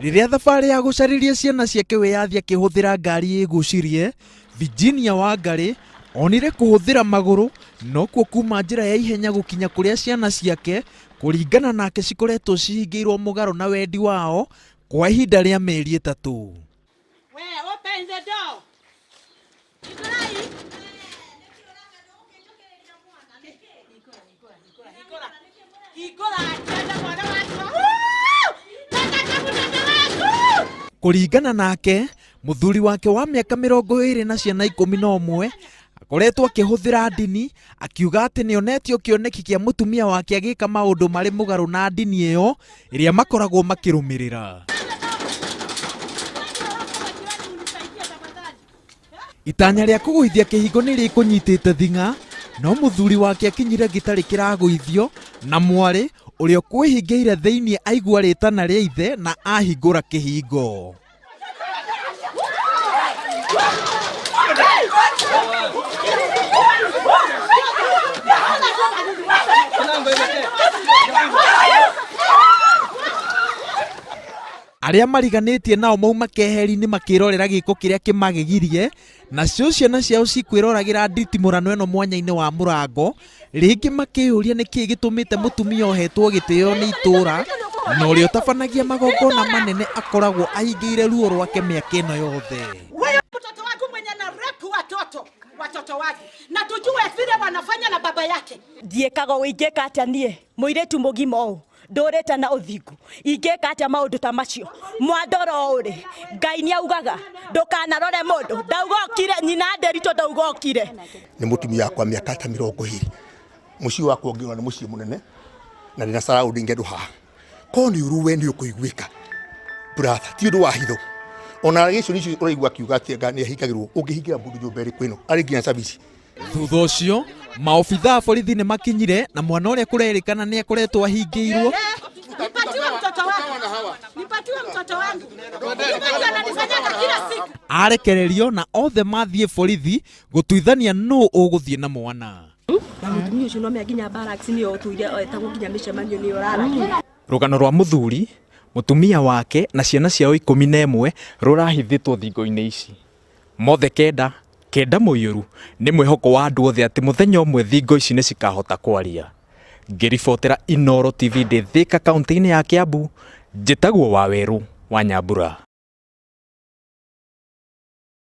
Rĩrĩa thabarĩ ya gũcarĩria ciana ciake wĩyathi akĩhũthĩra ngari ĩgucirie, Virginia Wangari onire kũhũthĩra magũrũ nokuo kuma njĩra ya ihenya gũkinya kũrĩa ciana ciake kũringana nake cikoretwo cihingĩirwo mũgarũ na wendi wao kwa ihinda rĩa mĩeri ĩtatũ. We, open the door. Kũringana nake, mũthuri wake wa mĩaka 21 na ciana 11 akoretwo akĩhũthĩra ndini akiuga atĩ nĩonetio kĩoneki kĩa mũtumia wake agĩka maũndũ marĩ mũgarũ na ndini ĩyo ĩrĩa makoragwo makĩrũmĩrĩra. Itanya rĩa kũgũithia kĩhingo nĩ rĩkũnyitĩte thing'a, no mũthuri wake akinyire gĩtarĩ kĩragũithio na mwarĩ ũrĩa ũkwĩhingĩire thĩinĩ aigua rĩtana rĩa ithe na ahingũra kĩhingo. Arĩa mariganĩtie nao mauma keheri-inĩ makĩrorera gĩko kĩrĩa kĩmagegirie, nacio ciana ciao cikwĩroragĩra nditimũrano ĩno mwanya-inĩ wa mũrango, rĩngĩ makĩyũria nĩkĩĩ gĩtũmĩte mũtumia ũhetwo gĩtĩo nĩ itũũra na ũrĩa ũtabanagia magongona manene akoragwo ahingĩire ruo rwake mĩaka ĩno yothe. Wewe mtoto wangu mwenye na rape watoto watoto wangu na tujue vile wanafanya na baba yake. Ndiĩkaga ũũ, ingĩka atĩa niĩ mũirĩtu mũgima ũũ ndũrĩte na ũthingu, ingĩka atĩa maũndũ ta macio? Mwandora ũũ rĩ, Ngai nĩ augaga ndũkanarore mũndũ, ndauga ũkire, nyina Nderitu ndauga ũkire. Nĩ mũtumia wakwa mĩaka ta 20, mũciĩ wakwa ũngĩona nĩ mũciĩ mũnene na ndĩna surrounding andũ haha, korwo nĩ ũru we nĩ ũkũiguĩka brother, ti ũndũ wa hitho. Ona allegation icio ũraigua akiuga atĩ anga nĩ ahingagĩrwo, ũngĩhingĩra mũndũ nyũmba ĩrĩkũ ĩno arĩ nginya service. Thutha ũcio maobitha a borithi nĩ makinyire na mwana ũrĩa kũrerĩkana nĩ akoretwo ahingĩirwo. Nipatiwe mtoto wangu. Nipatiwe mtoto wangu. Ndio ananifanyaga kila siku. Arekererio na othe mathiĩ borithi gũtuithania nũ ũgũthiĩ na mwana. Na mũtumia ũcio no mĩa nginya barracks nĩyo ũtũire etagwo nginya mĩcemanio nĩyo ũraragia. Rũgano rwa mũthuri, mũtumia wake na ciana ciao 11 rũrahithĩtwo thingo-inĩ ici. Mothe kenda, kenda mũiyũru, nĩ mwĩhoko wa andũ othe atĩ mũthenya ũmwe thingo ici nĩ cikahota kwaria. Ngĩribotera Inooro TV ndĩ Thĩka kaũntĩ-inĩ ya Kĩambu, njĩtagwo Wawerũ wa Nyambura.